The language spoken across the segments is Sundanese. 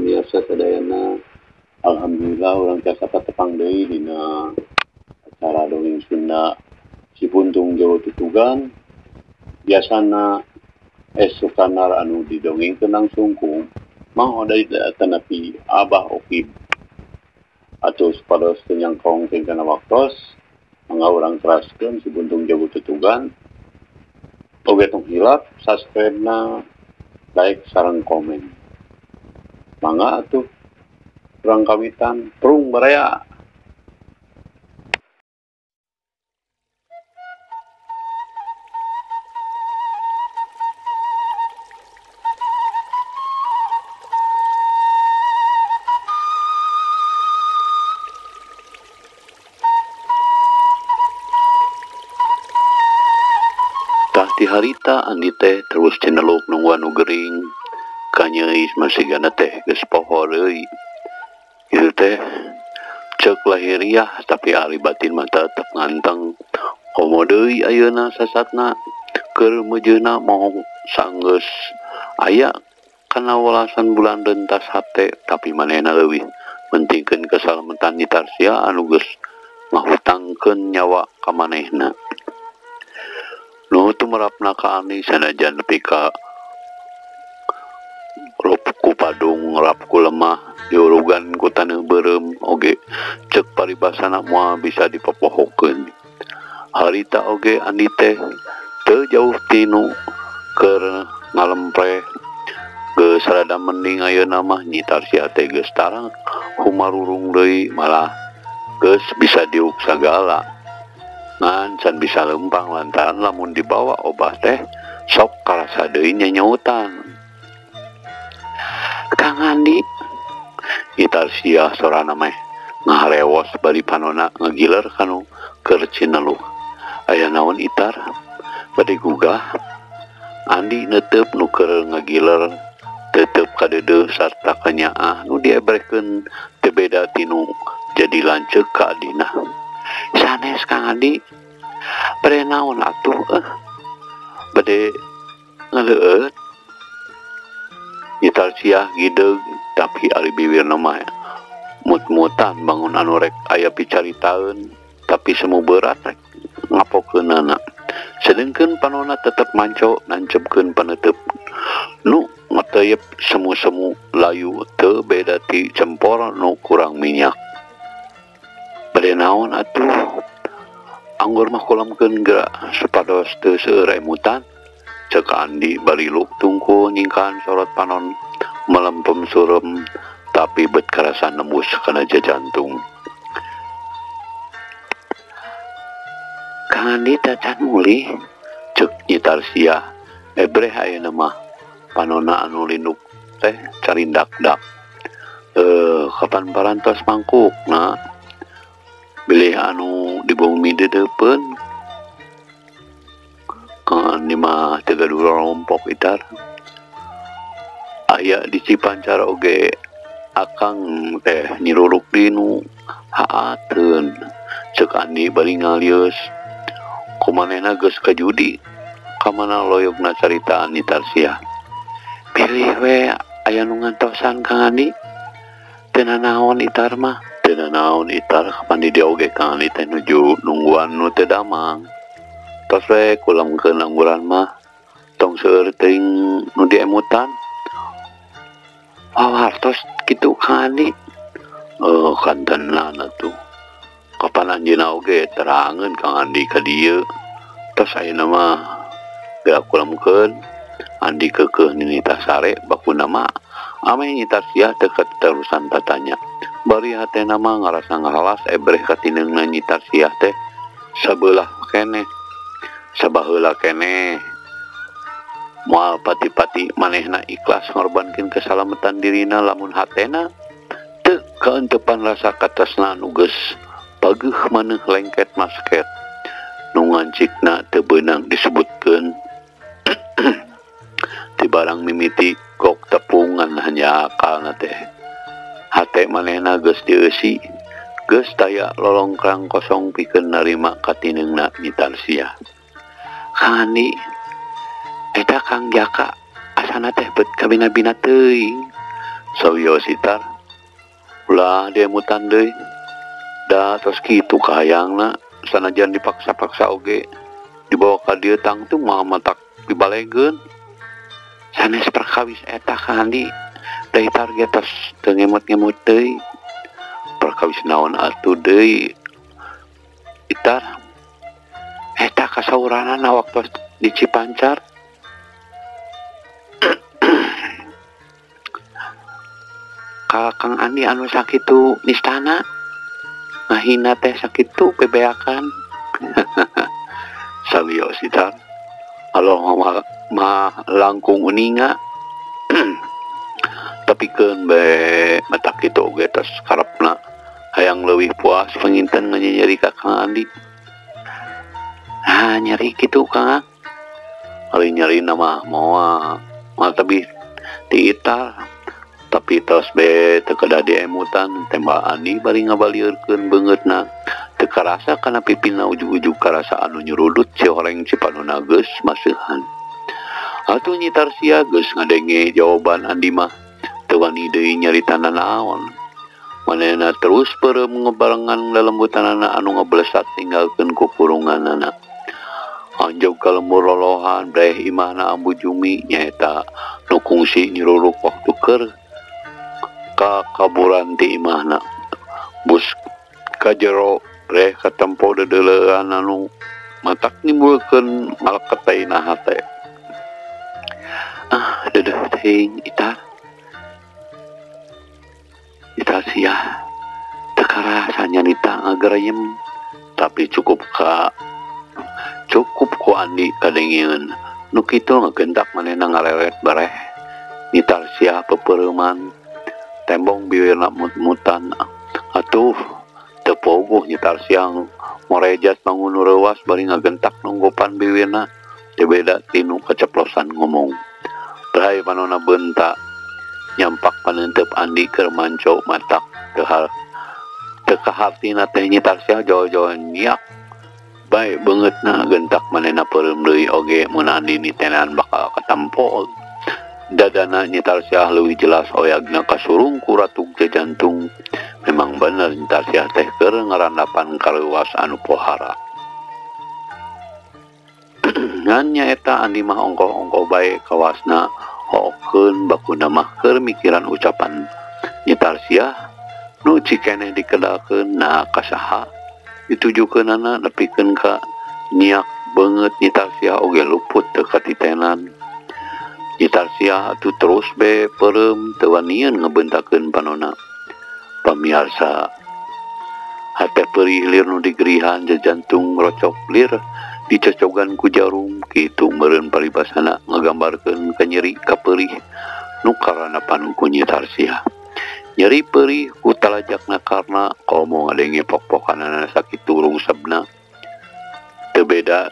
Pemirsa sadayana. Alhamdulillah urang tiasa patepang deui dina acara dongeng Sunda Si Puntung Jauh Tutugan. Biasana Es Sukanar anu didongengkeun langsung ku Mang Oday atanapi Abah Okib. Atuh supados teu nyangkong kana waktos, mangga urang teraskeun Si Puntung Jauh Tutugan. Oge tong hilap subscribe-na, like sareng komen. Mangga atuh urang kawitan prung baraya. Tah ti harita Andi teh terus cineluk nungguan nu gering ka Nyeis masigana teh geus poho deui. Ieu teh ceuk lahiriah tapi ari batin mah tetep nganteng. Komo deui ayeuna sasatna keur meujeuna moho sanggeus aya kana welasan bulan rentas hate tapi manehna leuwih pentingkeun kasalametan Nyi Tarsia anu geus ngahutangkeun nyawa ka manehna. Nu tumerapna ka Andi sanajan nepi ka rop ku padung rap ku lemah diurugan ku taneuh beureum oge ceuk paribasana moal bisa dipopohokeun. Harita oge Andi teh teu jauh tinu keur ngalempreh geus rada mending ayeuna mah Nyi Tarsia teh geus tarang humarurung deui malah geus bisa diuk sagala. Ngan can bisa lempang lantaran lamun dibawa obah teh sok karasa deui nyanyautan. Kang Andi, Nyi Tarsia sorana meh ngaharewos bari panona ngagiler kanu keur cineluh. Aya naon Itar? Bade gugah. Andi neuteup nu keur ngagiler tetep kadeudeuh sarta kanyaah nu diebrekeun teu beda tinu jadi lanceuk ka adina. Sanes Kang Andi, bade naon atuh bade ngaleueut. Nyi Tarsia gideug tapi ari biwirna mah mut-mutan bangun anu rek aya picaritaeun tapi semu berat rek ngapokeunana. Sedengkeun panona tetep manco nancepkeun paneuteub nu ngateyep semu-semu layu teu beda ti cempor nu kurang minyak. Bade naon atuh anggur mah kulamkeun geura supados teu seueur emutan. Ceuk Andi bari luk tungku nyingkahan sorot panon melempem surem tapi bet karasa nembus kana jajantung. Kang Andi tacan mulih ceuk Nyi Tarsia ebreh ayeuna mah panona anu linduk teh carindak-dak. Kapan parantos mangkukna bilih anu di bumi deudeupeun. Kang Andi mah teu gaduh rompok Itar. Aya di Cipancar oge akang teh nyiruruk dinu haateun. Ceuk Andi bari ngalieus kumanehna geus kajudi ka mana loyogna caritaan Nyi Tarsia. Bilih we aya nu ngantosan Kang Andi. Teu nanaon Itar mah. Teu nanaon Itar kapan di dieu oge Kang Andi teh nuju nungguan nu teu damang. Tos we kulamkeun angguran mah tong seueur teuing nu diemutan. Wawartos kitu Kang Andi. Kantenan atuh. Kapan anjeunna oge terangeun Kang Andi ka dieu. Tos ayeuna mah geura kulamkeun. Andi keukeuh ninitah sare bakuna mah ameh Nyi Tarsia teu katerusan tatanya. Bari hatena mah ngarasa ngahalas ebreh katineungna Nyi Tarsia teh sabeulah keneh. Sabaheula keneh moal pati-pati manehna ikhlas ngorbankeun kesalamatan dirina lamun hatena teu kaentepan rasa katresna nu geus pageuh maneuh lengket masket nu ngancikna teu beunang disebutkeun. Ti barang mimiti gok tepungan hanya akalna teh. Hate manehna geus dieusi geus taya lolongkrang kosong pikeun narima katineungna Nyi Tarsia. Kang Andi, eta Kang Jaka asana teh bet kabina-bina teuing. Sawios Itar ulah diemutan deui da tos kitu kahayangna sanajan dipaksa-paksa oge dibawa ka dieu tangtung mah matak dibalegeun sanes perkawis eta ka Andi da Itar ge tos teu ngemut-ngemut deui perkawis naon atuh deui Itar eta kasauranana waktu di Cipancar ka Kang Andi anu sakitu nistana ngahina teh sakitu bebeakan sawios Itar aloh mah langkung uninga tapi keun bae matak kitu oge tos karepna hayang leuwih puas panginten nganyeri ka Kang Andi ah nyeri kitu Kang ari nyerina mah moal moal tebih ti Itar tapi tos be teu kedah diemutan tembak Andi bari ngabaliurkeun beungeutna teu karasa kana pipina ujug-ujug karasa anu nyurudut si horeng cipanona geus maseuhan atuh Nyi Tarsia geus ngadenge jawaban Andi mah teu wani deui nyaritana naon manehna terus peureum ngebarengan lelembutanana anu ngeblesat ninggalkeun kukurunganana anjog ka lembur lolohan breh imahna Ambu Jumi nyaeta nu kungsi nyururuk waktu keur kakaburan ti imahna bus ka jero breh katempo dedeleuan anu matak nimbulkeun malketeina hate ah dedeuh teuing Itar Itar sia teu karasa nyanita ngagereyem tapi cukup ku Andi kadengeun nu kitu ngagentak manehna ngareret bareh Nyi Tarsia pepereuman tembong biwirna mut-mutan atuh teu poguh Nyi Tarsia morejat bangun nu reuwas bari ngagentak nonggopan biwirna teu beda tinu kaceplosan ngomong bray panona beunta nyampak paneuteup Andi keur manco matak teu kahartina teh Nyi Tarsia jauh-jauh nyiak bae beungeutna gentak manehna peureum deui oge mun Andi nitenan bakal katempo dadana Nyi Tarsia leuwih jelas oyagna kasurung ku ratug jantung memang bener Nyi Tarsia teh keur ngarandapan kareuwas anu pohara ngan nyaeta Andi mah ongkoh-ongkoh bae kawasna hokeun bakuna mah keur mikiran ucapan Nyi Tarsia nu cikeneh dikedalkeun na ka saha ditujukeunana nepikeun ka nyiak beungeut Nyi Tarsia oge luput teu katitenan Nyi Tarsia atuh terus be peureum teu wanian ngebeuntakeun panona pamiarsa hate perih lir nu digerihan jajantung rocok lir dicocogan ku jarum kitu meureun paribasana ngagambarkeun kanyeri kaperih nu karanapan ku Nyi Tarsia nyeri perih ku talajakna karna komo ngadenge pok-pokanana sakitu rungsebna teu beda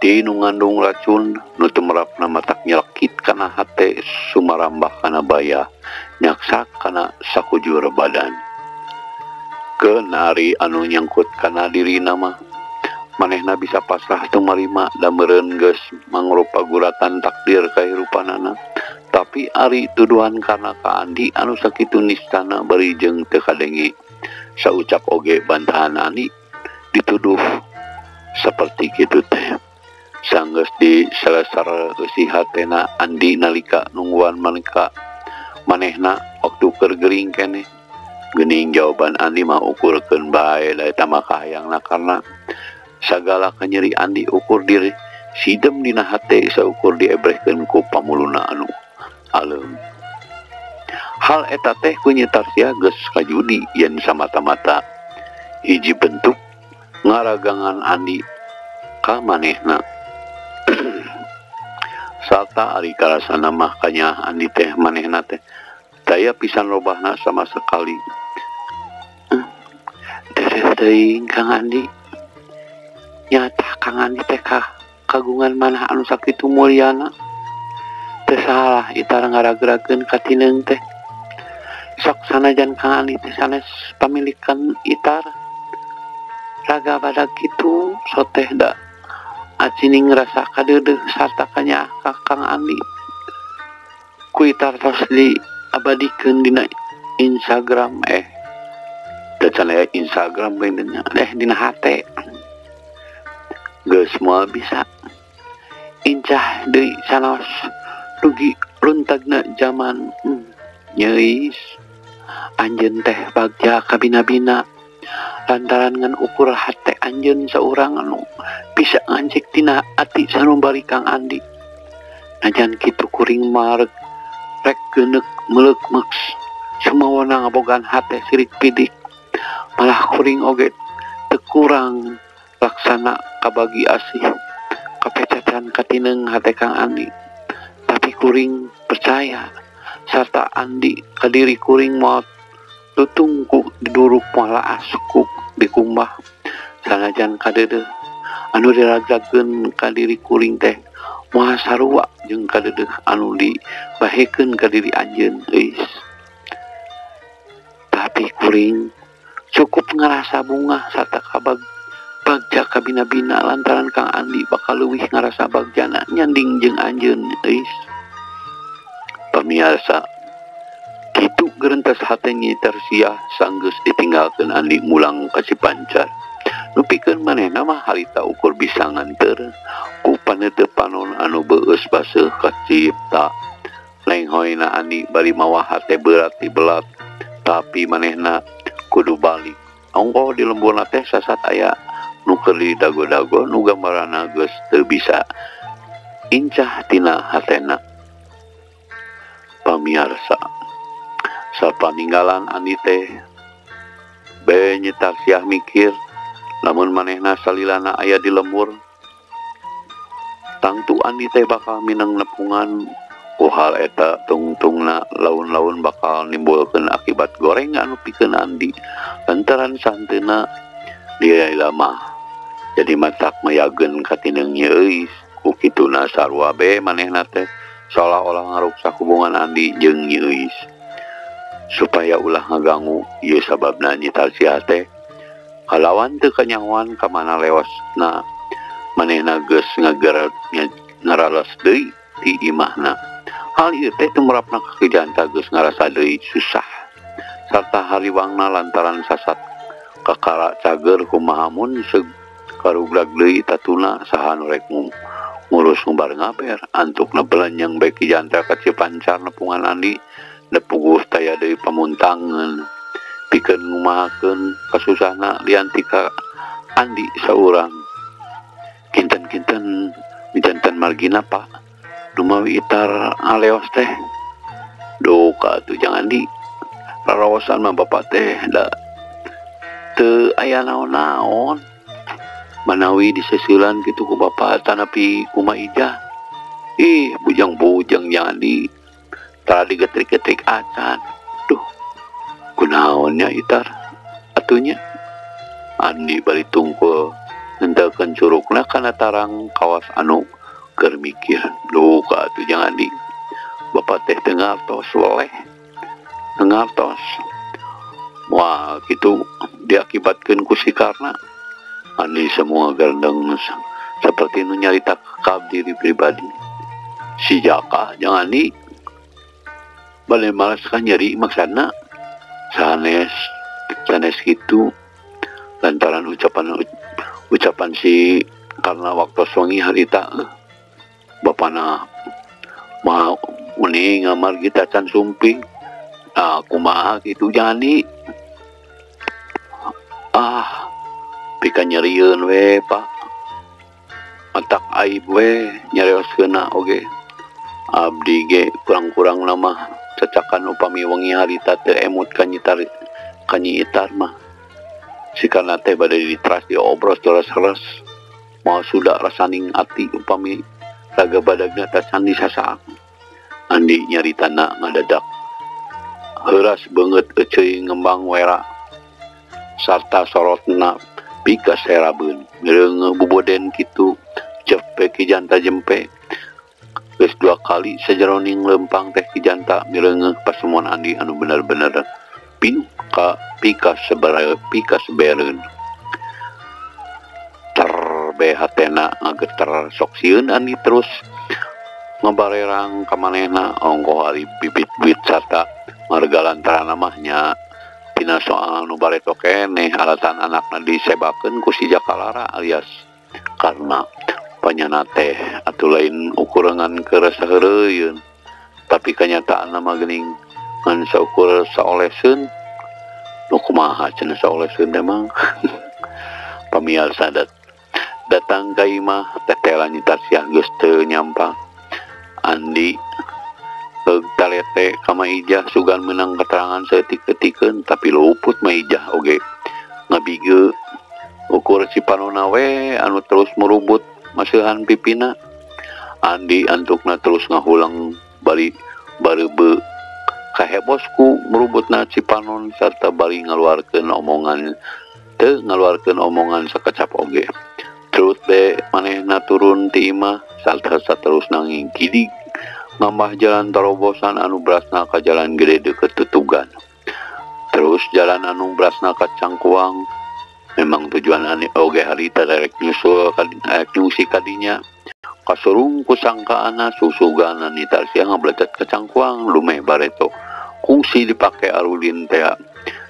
ti nu ngandung racun nu tumerapna matak nyelekit kana hate sumarambah kana baya nyaksa kana sakujur badan keun ari anu nyangkut kana dirina mah manehna bisa pasrah teu marima da meureun geus mangrupa guratan takdir kahirupanana tapi ari tuduhan kana ka Andi anu sakitu nistana bari jeung teu kadenge saucap oge bantahan Andi dituduh saperti kitu teh sanggeus di selesar eusi hatena Andi nalika nungguan maneka manehna waktu keur gering keneh geuning jawaban Andi mah ukurkeun bae da eta mah kahayangna karna sagala kanyeri Andi ukur diri sidem dina hate saukur diebrehkeun ku pamuluna anu aleum hal eta teh ku Nyi Tarsia geus kajudi yen samata-mata hiji bentuk ngaragangan Andi ka manehna sarta ari karasana mah kanya Andi teh manehna teh daya pisan robahna sama sekali teh teuing Kang Andi nyata Kang Andi teh kagungan manah anu sakitu mulyana teu salah Itar ngaragrakeun ka tineung teh sok sanajan Kang Andi teh sanes pamilikan Itar raga badag kitu soteh da acining rasa kadeudeuh sarta kanyaah ka Kang Andi ku Itar tos di diabadikeun dina Instagram teu can aya Instagram nya dina hate geus moal bisa incah deui sanaos dugi runtagna jaman. Nyeis anjeun teh bagja kabina-bina lantaran ngan ukur hate anjeun saurang anu bisa ngancik tina ati sanumbari Kang Andi. Najan kitu kuring marek rek geuneuk meuleuk meks sumawana ngabogaan hate sirik pidik, malah kuring oge teu kurang laksana kabagi asih kapecacan katineung hate Kang Andi. Tapi kuring percaya sarta Andi kadiri kuring moal tutungku diduruk moal asku dikumbah sanajan kadeudeuh anu diragzakeun ka diri kuring teh moal sarua jeung kadeudeuh anu dibahekeun ka diri anjeun euis. Tapi kuring cukup ngarasa bungah sarta kabag bagja kabina-bina lantaran Kang Andi bakal leuwih ngarasa bagjana nyanding jeung anjeun euis. Pamiarsa, kitu gerentes hate Nyi Tarsiah sanggeus ditinggalkeun Andi mulang ka Cipancar. Nu pikeun manehna mah harita ukur bisa nganteur ku paneuteup panon anu beueus baseuh kacipta. Lenghoyna Andi bari mawa hate berat dibelat, tapi manehna kudu balik. Ongkoh di lemburna teh sasat aya nu keur didago-dago nu gambaranna geus teu bisa incah tina hatena. Pamiarsa, sapaninggalan Andi teh bae Nyi Tarsiah mikir lamun manehna salilana aya di lembur tangtu Andi teh bakal mineng nepungan ku hal eta tungtungna laun-laun bakal nimbulkeun akibat goreng anu pikeun Andi lantaran santeuna dia mah jadi matak mayageun katineung Nyi Euis. Ku kituna sarua be manehna teh seolah-olah ngaruksak hubungan Andi jeung Nyi Euis supaya ulah ngagangu. Ieu sababna Nyi Tarsiah teh kalawan teu kanyahoan ka mana lewasna manehna geus ngaralas deui ti imahna. Hal ieu teh tumrapna ka Ki Janta geus ngarasa deui susah sarta hariwangna lantaran sasat kakara cager kumaha mun karugrag deui tatuna saha nu rek ngurus ngumbar ngaber. Antukna belenyeng bae Ki Janta ka Cipancar nepungan Andi nepuguh taya deui pamuntangeun pikeun ngumahakeun kasusahna lian ti ka Andi saurang. Kinten-kinten mijanten margina Pak dumawi itar aleos teh duka atuh jang Andi rarawasan mah bapak teh da teu aya naon-naon manawi disesilan kitu ku bapak tanapi kumaha ijah. Ih bujang-bujang jang Andi tara digetrik-getrik acan. Duh kunaonnya itar atunya. Andi bari tungkul ngentelkeun curugna kana tarang kawas anu keur mikir. Duh ka atuh jang Andi bapak teh teu ngartos weleh teu ngartos. Wah kitu diakibatkeun ku sikarna. Andi semua gandeng seperti nu nyarita ka diri pribadi. Si Jaka jang Andi bade malas ka nyeri maksana sanes sanes kitu lantaran ucapan si karena waktu wengi harita bapana mah uning ngamar kita can sumping. Nah kumaha kitu jang Andi. Ah pika nyerieun we Pak matak aib we nyarioskeunna oge abdi ge kurang-kurang mah cacakan upami wengi harita teu emut ka Nyi Itar mah sikana teh bade ditras diobros teres-teres moal sudah rasaning ati upami raga badagna tacan disasaak. Andi nyaritana ngadadak heuras beungeut eceuy ngembang wera sarta sorotna pika serabeun mireungeun buboden kitu cepe Ki Janta jempe geus dua kali sajeroning lempang teh Ki Janta mireungeun pasemon Andi anu bener-bener pinuh ka pika sebereun ter be hatena ngageter sok sieun Andi terus Ngabarerang ka manehna ongkoh ari bibit-bit sarta marga lantaran mah nya tina soal nu bareto keneh alasan anakna disebakeun ku si Jakalara alias karena panyana teh atuh lain ukurangan keur saheureuyun tapi kanyataanna mah geuning ngan saukur saoleseun nu kumaha cenah saoleseun teh mah. Pamiarsa datang ka imah tetela Nyi Tarsiah geus teu nyampang. Andi heug talete ka Maijah sugan meunang keterangan saeutik-eutikeun tapi luput Maijah oge ngabigeu ukur si panona we anu terus merubut maseuhan pipina. Andi antukna terus ngahulang bari bareube kahebos ku merubutna si panon sarta bari ngaluarkeun omongan teu ngaluarkeun omongan sakecap oge. Terus be manehna turun ti imah sarta saterusna ngingkidig ngambah jalan terobosan anu berasna ka jalan gede deket tutugan. Terus jalan anu berasna ka Cangkuang. Memang tujuan ane oge harita rek nyusul rek nyungsi kadinya. Kasurung ku sangkaana susugana Nyi Tarsiah ngabletet ka Cangkuang lumeh bareto. Kungsi dipake arulin teh.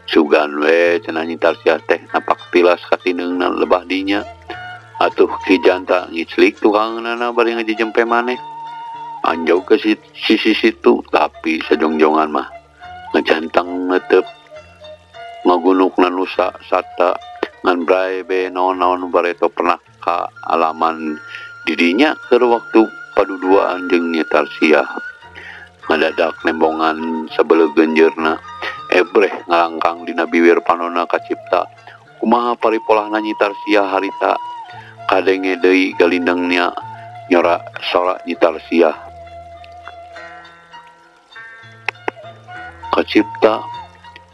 Sugan we cenah Nyi Tarsiah teh napak tilas katineungna lebah dinya. Atuh Ki Janta ngiclik tukangeunana bari ngajejempe maneh. Anjau ke sisi situ tapi sejongjongan mah ngejantang netep ngagunuk nanusa sata ngan brae be naon-naon bareto pernah ka alaman didinya keur waktu paduduaan jeung Nyi Tarsiah. Ngadadak nembongan sabeleugeun jeurna ebreh ngalangkang dina biwir panona kacipta kumaha paripolahna Nyi Tarsiah harita kadenge deui galindengnya nyora sora Nyi Tarsiah. Kacipta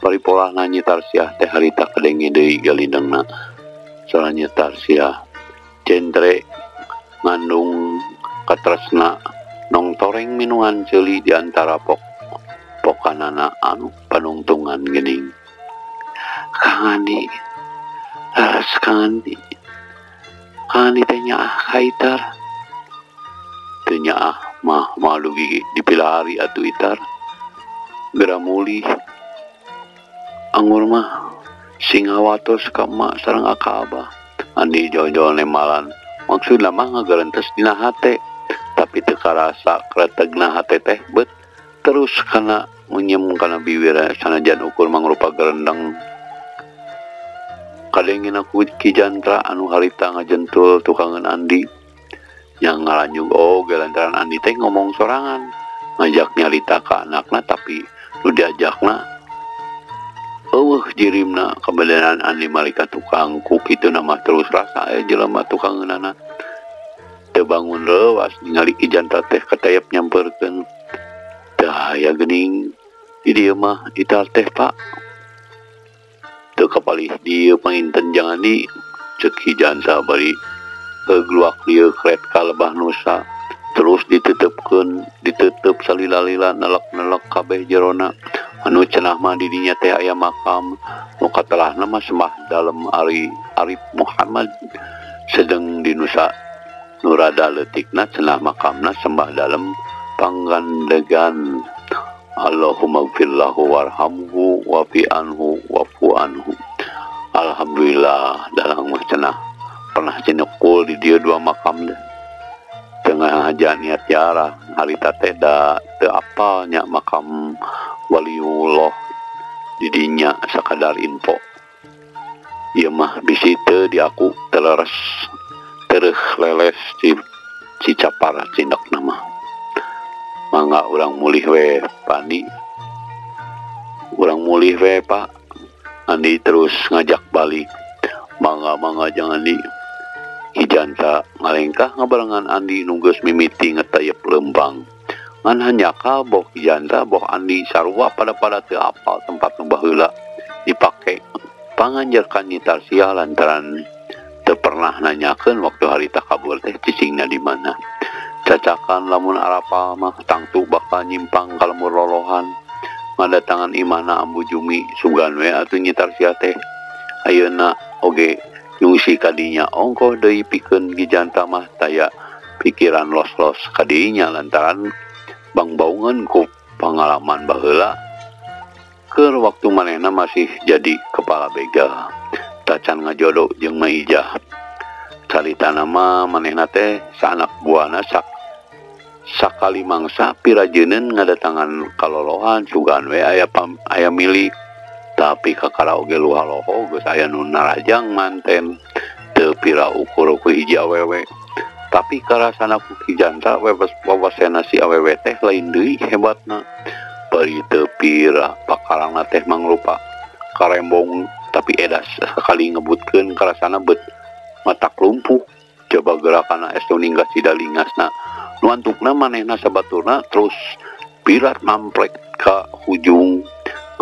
paripolahna Nyi Tarsiah teh harita kadenge deui galindengna sora Nyi Tarsiah. Jentre ngandung katresna nong toreng minuan ceuli di antara pokanana anu panungtungan geuning. Kang Andi, leres Kang Andi. Kang Andi teh nyaah ka Itar. Teu nyaah mah malu gigi dipilari atuh Itar. Geura mulih anggur mah sing hawatos ka emak sareng aka abah. Andi jauh-jauh nemalan maksudna mah ngagerentes dina hate tapi teu karasa kretegna hate teh bet terus kana ngunyem kana biwir sanajan ukur mangrupa gerendeng. Kadengin aku Ki Jantra anu harita ngajentul tukangeun Andi yang ngalanyug oge lantaran Andi teh ngomong sorangan ngajak nyarita ka anakna tapi nu diajakna eueuh jirimna kebenaran Andi malika tukang ku kitu mah terus rasa aya jelema tukangeunana teu bangun reuas ningali Ki Jantra teh katayep nyamperkeun teu aya geuning di dieu mah Itar teh Pak teu kapalih dieu panginten jangan di ceuk Ki Jantra bari kegeluak lieu kret ka lebah nusa terus ditetepkeun ditutup salila-lila nelek-nelek kabeh jerona anu cenah mah di dinya teh aya makam nu katelahna mah sembah dalem Ari Arif Muhammad sedeng di nusa nu rada leutikna cenah makamna sembah dalem panggandegan. Allahumma gfirlahu warhamhu wafi anhu wafu anhu. Alhamdulillah dalang mah cenah pernah cinekul di dieu dua makam deh. Tengah aja niat jarah harita teh da teu apal nya makam waliullah didinya sakadar info. Ieu mah bisi teu diaku teleres tereuh leles ci capar cindekna mah. Mangga urang mulih we Pak Andi. Urang mulih we Pak. Andi terus ngajak balik. Mangga-mangga jangan di Ki Janta ngalengkah ngabarengan Andi nu geus mimiti ngetayep leumpang. Ngan hanyaka boh Ki Janta boh Andi sarua pada-pada teu apal tempat nu baheula dipake panganjerkan Nyi Tarsiah lantaran teu pernah nanyakeun waktu harita kabur teh cicingna di mana. Cacakan lamun arapal mah tangtu bakal nyimpang ka lemur lolohan. Ngadatangan imahna Ambu Jumi sugan we atuh Nyi Tarsiah teh. Ayeuna oge nyungsi kadinya ongkoh deui pikeun Ki Janta mah taya Pikiran los-los kadinya lantaran bangbaungan ku pengalaman baheula keur waktu manehna masih jadi kepala begal tacan ngajodoh jeung Maijah. Caritana mah manehna teh saanak buahna sakali mangsa pirajeuneun ngadatangan kalolohan sugan we aya aya milik tapi kakara oge luhaloho geus aya nu narajang manten teu pira ukur ku hiji awewe. Tapi karasana ku Ki Jantra wawasena si awewe teh lain deui hebatna. Bari teu pira pakarangna teh mangrupa karembong tapi edas sakali ngebutkeun karasana bet matak lumpuh. Coba gerakanna estu ninggas sidalingasna. Nu antukna manehna sabaturna terus pirat namplek ka hujung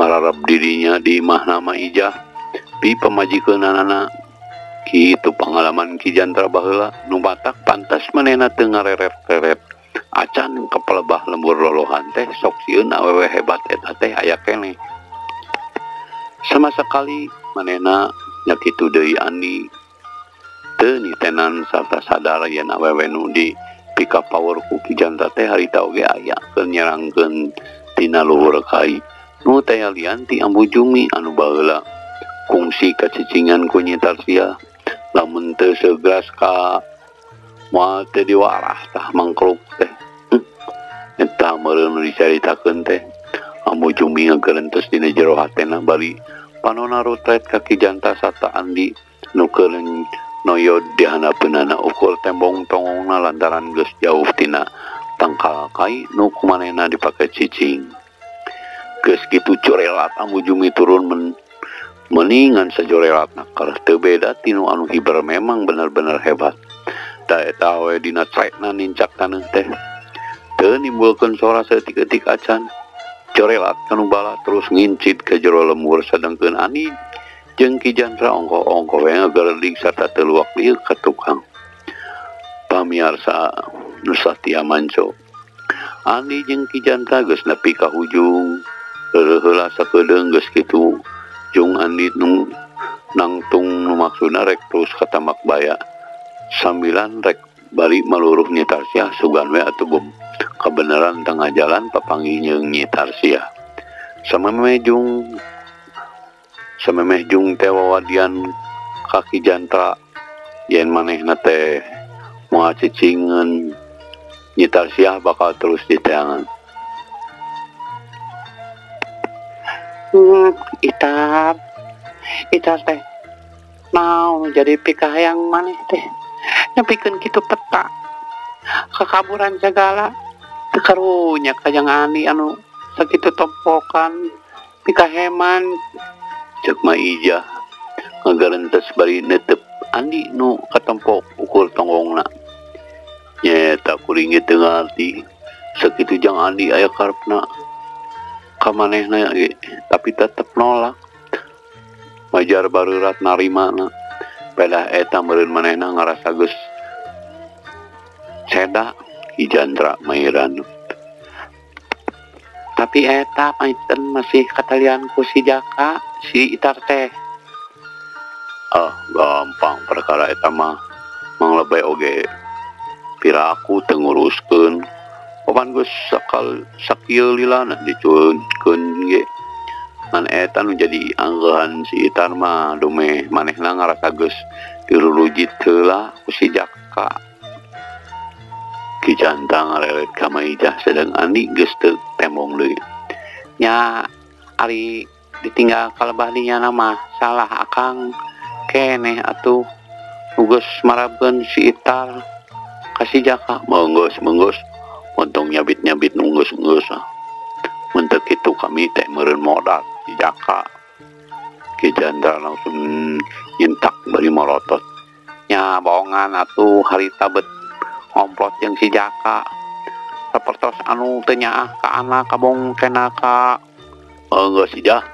ngararap dirinya di imahna Maijah pi pamajikeunana. Kitu pengalaman Ki Jantra baheula nu matak pantas manehna teu ngareret-reret acan kapalebah lembur lolohan teh sok sieun awewe hebat eta teh aya keneh. Sama sekali manehna nya kitu deui Andi teu nitenan sarta sadar yen awewe nu di pikapaur ku Ki Jantra teh harita oge aya keur nyerangkeun tina luhur kai nu teh lian ti Ambu Jumi anu baheula kungsi kacicingan ku Nyi Tarsia. Lamun teu seugras ka moal teu diwarah tah mangkruk teh. Eta meureun nu dicaritakeun teh Ambu Jumi ngagerentes dina jero hatena bari panona rutret ka Ki Jantra sarta Andi nu keur noyod di handapeunana ukur tembong tongongna lantaran geus jauh tina tangkal kai nu kumanehna dipake cicing. Geus kitu corelat Ambu Jumi turun meningan sajorelat nakar teu beda tinu anu hiber memang bener-bener hebat. Da eta we dina crekna nincak taneuh teh teu nimbulkeun sora saeutik-eutik acan. Corelat kanu bala terus ngincit ka jero lembur sadengkeun Ani jeung Ki Jantra ongko-ongko we ngageredig sarta teu luak lieu ka tukang. Pamiarsa nu satia manco. Andi jeung Ki Jantra geus nepi ka hujung reureuh heula sakedeung geus kitu. Jung Andi nu nangtung nu maksudna rek terus ka tambak baya sambilan rek bari maluruh Nyi Tarsiah sugan we atuh kabeneran tengah jalan papanggih jeung Nyi Tarsiah. Samemeh jung teh wawadian ka Ki Jantra yen manehna teh moal cicingeun Nyi Tarsiah bakal terus diteangan. Itar teh naon jadi pikahayang maneh teh nepikeun kitu peta kakaburan segala teu karunya ka jang Ani anu sakitu tompokan pikaheman. Ceuk Maijah ngagarentes bari netep Andi nu katompok ukur tonggongna. Nyeta kuring ge teu ngarti sakitu jang Andi aya karepna ka manehna ge tapi tetep nolak. Majar bareurat narimana. Pedah eta meureun manehna ngarasa geus seda Ki Jantra mairan. Tapi eta painten masih katalian ku si Jaka si Itar teh. Ah gampang perkara eta mah mang lebay oge piraku teu nguruskeun. Papan geus sakal sakieu lilana dicueunkeun ge. Ngan eta nu jadi anggehan si Itar mah dumeh manehna ngarasa geus dirurujit heula ku si Jaka. Ki Jantra ngareret ka Maijah sedang Andi geus teu tembong deui. Nya ari ditinggal kalebah dinya mah salah akang keneh atuh nu geus marabkeun si Itar ka si Jaka. Menggeus montong nyabit-nyabit nu geus-geus. Mun teu kitu kami teh meureun modal si Jaka. Ki Jantra langsung nyintak bari morotot. Nya bohongan atuh harita bet ngomplot jeung si Jaka. Sapertos anu teu nyaah ka anak kabong kena ka geus si Jah.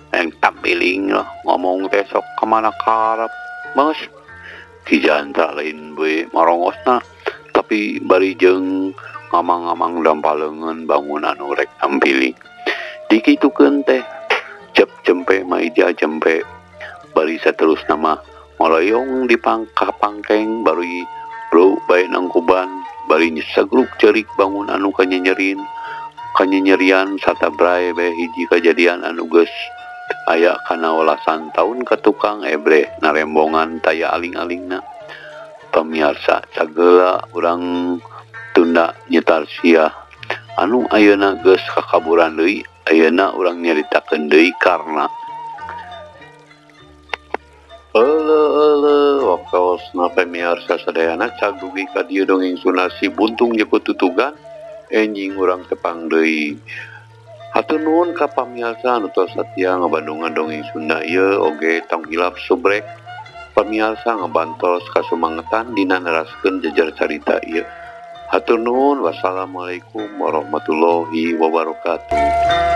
Yang tampiling lah ngomong teh sok kamana karep. Geus Ki Jantra lain we marongosna tapi bari jeung ngamang-ngamang dampaleungeun bangunan nu rek tampiling. Dikitukeun teh cep jempe Maijah jempe bari saterusna mah ngoroyong di pangkah pangkeng bari bro bae nangkuban. Bari nyesegruk ceurik bangun anu kanyenyerin kanyenyerian satabrai bae hiji kajadian anu geus aya kana welasan taun ka tukang ebreh narembongan taya aling-alingna. Pamiarsa sagala urang tunda nyetar sia anu ayeuna geus kakaburan deui ayeuna urang nyaritakeun deui karna Euleuh waktosna pamiarsa sadayana cag dugi ka dieu dongeng Sunda Si Buntung Jeput Tutugan enjing urang tepang deui. Hatur nuhun ka pamiarsa anu tos satia ngabandungan dongeng Sunda ieu oge tong hilap subrek pamiarsa ngabantos kasumangetan dina neraskeun jejer carita ieu. Hatur nuhun, wassalamualaikum warahmatullahi wabarakatuh.